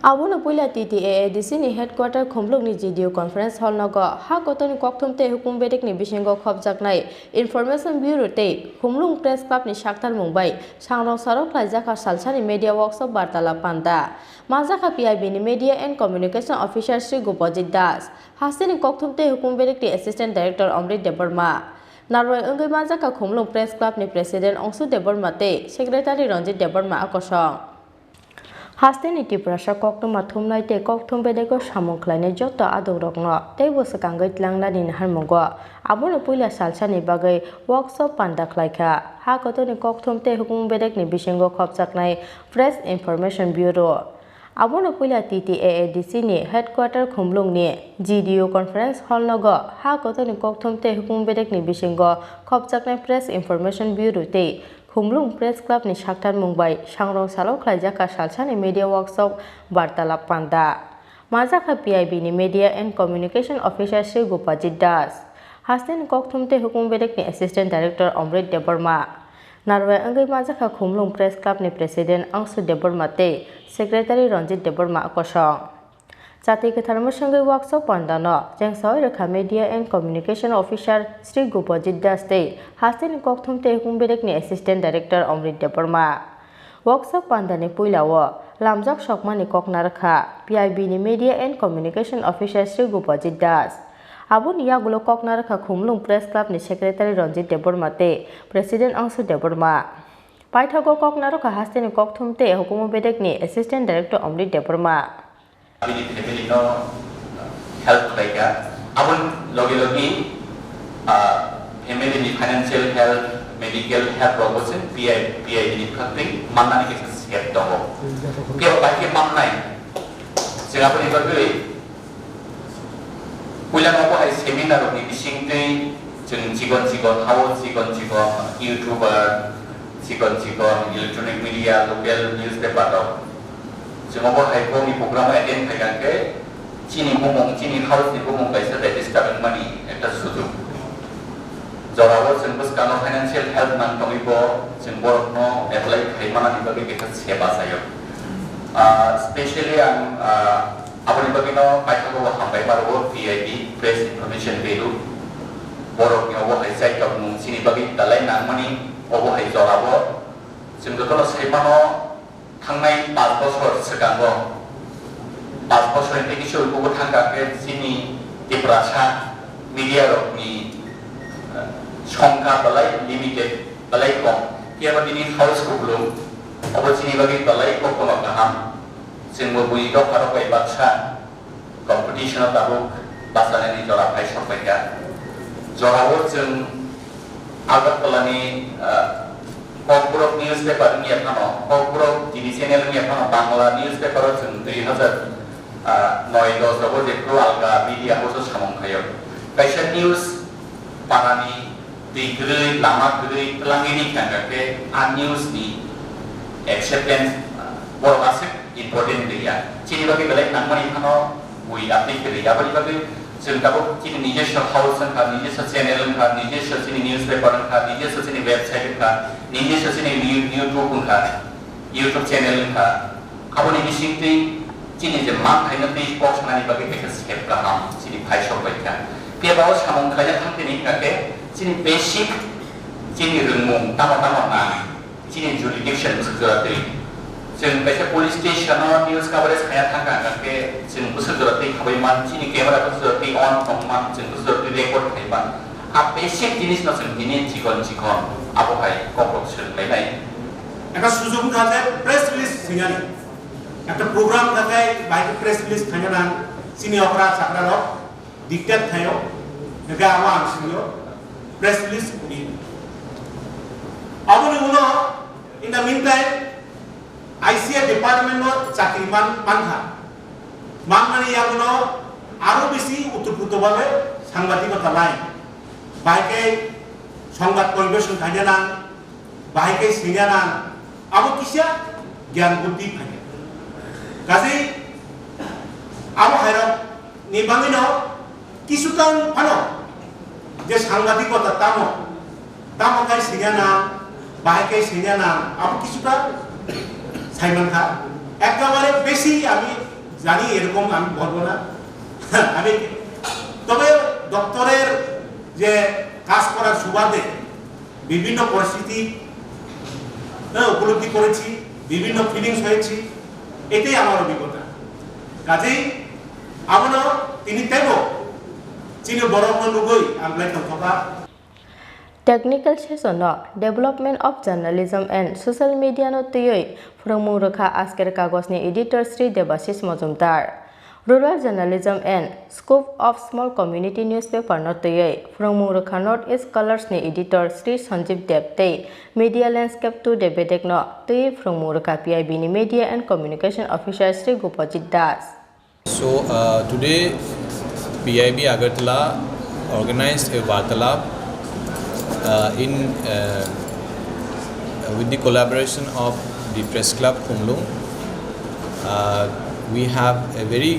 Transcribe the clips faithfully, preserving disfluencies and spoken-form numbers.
Abono puila T T A A D C ni headquarter Khumlwng ni G D U conference hall nogo ha kotor ni kokthum tei hukum bedek ni bisingo khopjaknai Information Bureau tei Khumlwng Press Club ni saktarmung bai sangrong sarok khlaijak kha salsa ni media workshop bartalap panda. Manjakha P I B ni Media and Communication Officer Sri Gopajit Das, haste ni kokthum tei hukum bedek ni Assistant Director Amrit Debbarma. Narwai wngwi manjakha Khumlwng Press Club ni President Ongsu Debbarma tei Secretary Ranjit Debbarma a kosong. Haste ni Tiprasa koktwma thumnai tei kokthum bedego samung khlainai joto adongrokno teibo swkangwi tlangnani naharmungo abono puila salsani bagwi workshop panda khlaikha. Ha kotorni kokthum tei hukum bedekni bisingo khopjaknai Press Information Bureau. Abono puila T T A A D C ni headquarter Khumlwng ni G D U conference hall nogo ha kotorni kokthum tei hukum bedekni bisingo khopjaknai Press Information Bureau tei Khumlwng Press Club ni saktarmung bai sangrong salo khlaijak kha salsani media workshop bartalap panda. Manjakha P I B ni Media and Communication Officer Sri Gopajit Das, haste ni kokthum tei hukum bedek ni Assistant Director Amrit Debbarma. Narwai wngwi manjakha Khumlwng Press Club ni President Angsu Debbarma tei Secretary Ranjit Debbarma kosong. Chati kwthar mwswngwi workshop pandano chengsawi rwkha Media and Communication Officer Sri Gopajit Das tei hasteni kokthum tei hukum bedekni Assistant Director Amrit Debbarma. Workshop pandani puilao lamjak sokmani kok narwkha P I B ni Media and Communication Officer Sri Gopajit Das. Aboni yagulo kok narwkha Khumlwng Press Club ni Secretary Ranjit Debbarma tei President Angsu Debbarma. Paithago kok narwkha hasteni kokthum tei hukumu bedekni Assistant Director Amrit Debbarma. Bini family no help khlai kha. Aboni logi logi, ah, family ni financial help, medical help rok bo se P I, P I B ni phaktwi mannani kisa step tongo. Phiya bai khe mannai, chwng aboni bagwi puila no bo hai seminar rok ni bisingtwi chwng chikon chikon hao chikon chikon YouTuber, chikon chikon electronic media, local newspaper rok. Chwng obo hai kokni program attend khai kha khe chini bumung, chini house ni bumung kaisa register wngmani ekta sujuk. Jorao chwng bwskango financial help nang tongwi bo chwng borokno apply khai manani bagwi kaisa se bachaio. Ah, specially ang, ah, aboni bagwino paithago bo hambai ma rwo P I B, Press Information Bureau. Borokni obo hai chai tongmung chini bagwi belai nangmani obo hai jorabo. Chwng jotono sai mano, thangnai paanch bosor swkango, paanch bosor ni tei kisa uibugo thangkha khe chini Tiprasa media rokni, eh, songkha belai limited, belai kom. Phiya ba bini house kuplung, obo chini bagwi belai koktwma kaham. Chwngbo bui dopha rok bai baksa competition o tabuk bachanani jora phai sok pai kha. Jorao chwng Agartala ni, ah, Kokborok newspaper wngya phano, Kokborok T V channel wngya phano, Bangla newspaper o chwng dui hazar noi dos rogo jephru alga media house o samung khaio. Kaisa news panani twi kwrwi, lama kwrwi, twlangwi ni kha khe a news ni acceptance, ah, borok aswk important wngya. Chini bagwi belai nangmani phano bui update kwrwi. Aboni bagwi chwng tabuk chini nijoswa house wngkha, nijoswa channel wngkha, nijoswa chini newspaper wngkha, nijoswa chini website wngkha, nijoswa chini You-, YouTube wngkha, YouTube channel wngkha. Aboni bisingtwi chini je manthaino twi kok sanani bagwi kaisa step kaham chini phai sok bai kha. Phiya ba o samung khlaina thang tini wngkha khe chini basic chini rwngmung tamo tamo nang. Chini jurisdiction bwswk jora twi. Chwng kaisa police station o news coverage khaina thangkha, hwnkhe chwng bwswk jora twi khabai man, chini camera bwswk jora twi on tong man, chwng bwswk jora twi record khai man. A basic jinis no chwng tini chikon chikon abo hai kokrok swrwng lainai. Ekta sujok wngkha je press release swinani. Ekta program wngkha khe bai khe press release khaina nang chini okra chakra rok. Dictate khaio, hwnkhe abo ang swngyo, press release di. Aboni ulo, in the meantime, I C A department no chakri man, mankha. Manmani yaguno aro bisi utupruto bhabe sangbatikota lai. Bahai khe songbat poribeson khaina nang, bahai khe swngya nang, abo kisa gyan buddhi phaikha. Kaje abo hairok ni bangwino kisu tang phano je sangbatikota tamo, tamo khai swngya nang, bahai khai swngya nang, abo kisu ta sai mankha. একেবারে বেশি আমি জানি এরকম আমি বলবো না। আমি তবে দপ্তরের যে কাজ করার সুবাদে বিভিন্ন পরিস্থিতি, হ্যাঁ, উপলব্ধি করেছি, বিভিন্ন ফিলিংস হয়েছি, এটাই আমার অভিজ্ঞতা। কাজেই abono tini teibo chini borokno nugwi ang belai tongthokha. Technical session no Development of Journalism and Social Media no twiwi phwrwngmung rwkha Asker Kagoj ni editor Sri Debashish Mojumdar. Rural Journalism and Scope of Small Community Newspaper no twiwi phwrwngmung rwkha North East Colors ni editor Sri Sanjeev Deb tei Media Landscape two Day Bedek no twiwi phwrwngmung rwkha P I B ni Media and Communication Officer Sri Gopajit Das. So, uh, today P I B Agartala organized a Vartalap, uh, in, uh, with the collaboration of the Press Club Khumlung. Uh, we have a very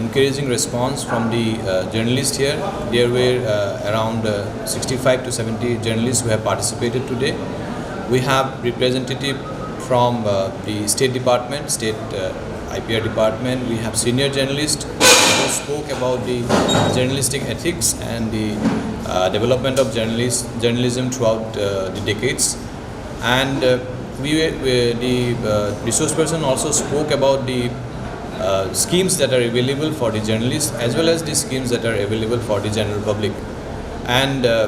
encouraging response from the, uh, journalists here. There were, uh, around, uh, sixty-five to seventy journalists who have participated today. We have representative from, uh, the State Department, State, uh, I P R Department. We have senior journalists who spoke about the journalistic ethics and the, uh, development of journalist, journalism throughout, uh, the decades. And, uh, we, were- we, the, uh, resource person also spoke about the, uh, schemes that are available for the journalists as well as the schemes that are available for the general public. And, uh,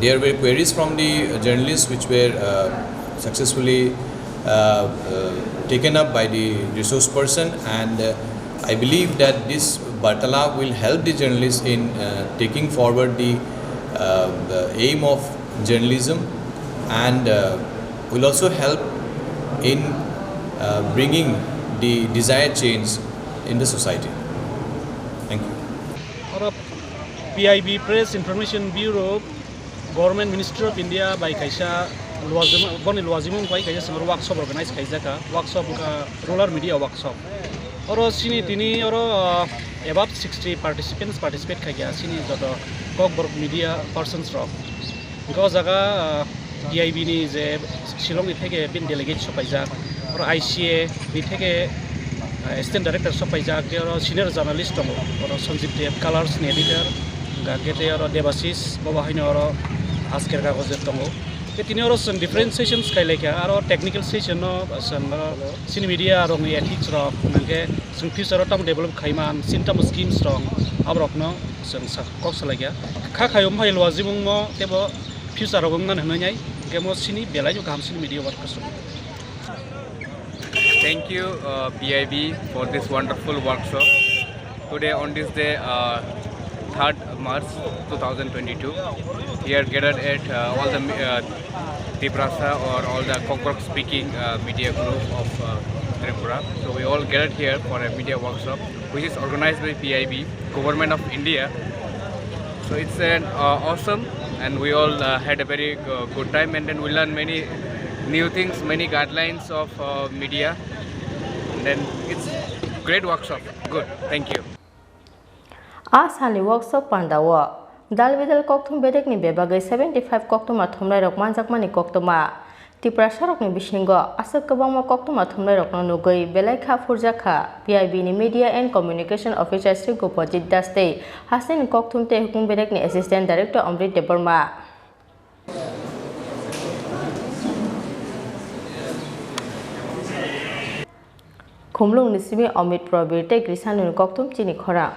there were queries from the journalists which were, uh, successfully, uh, uh, taken up by the resource person, and, uh, I believe that this Vartalap will help the journalists in, uh, taking forward the, uh, the aim of journalism, and, uh, will also help in, uh, bringing the desired change in the society. Thank you. Oro P I B, Press Information Bureau, Government Ministry of India bai kaisa luajima-, boni luajimung bai kaisa swngo workshop organize khaijaka. Workshop wngkha Rural Media Workshop. Oro chini tini oro, uh, above sixty participants participate khaikha chini joto Kokborok media persons rok. Hingke o jaga, uh, P I B ni je Shillong ni theke bini delegate sopaijak, oro I C A ni theke, uh, assistant director sopaijak, tei oro senior journalist tongo, oro Sanjeev Deb, Colors ni editor, hingke tei oro Debashish, bo bo haino oro Asker Kagoj tongo. Tei tini oro chwng different sessions kailaikha, aro technical session no chwng oro chini media rokni ethics rok, hingke chwng future o tamo develop khaiman, chini tamo schemes rok, aborokno chwng sa-, kok salaikha. Kha khaio, omo hai luajimungno teibo future rok wngmani hwnwi nai, hingke omo chini belai no kaham chini media workers rok. Thank you, uh, P I B, for this wonderful workshop. Today, on this day, uh, third March two thousand twenty-two, we are gathered at, uh, all the, uh, Tiprasa or all the Kokborok speaking, uh, media group of, uh, Tripura. So we all gathered here for a media workshop, which is organized by P I B, Government of India. So it's an, uh, awesome, and we all, uh, had a very, uh, good time, and then we learned many new things, many guidelines of, uh, media. And then it's great workshop. Good. Thank you. A salni workshop pandao dal bidal kokthum bedekni bebagwi seventy five koktwma thumnairok manjakmani koktwma. Tiprasarokni bisingo aswk kwbangma koktwma thumnairokno nugwi belai kha phurjakha P I B ni Media and Communication Officer Sri Gopajit Das tei hasteni kokthum tei hukung bedekni Assistant Director Amrit Debbarma. Khumlwngni simi Amit Probir tei Grishanuni kokthum chini khorang.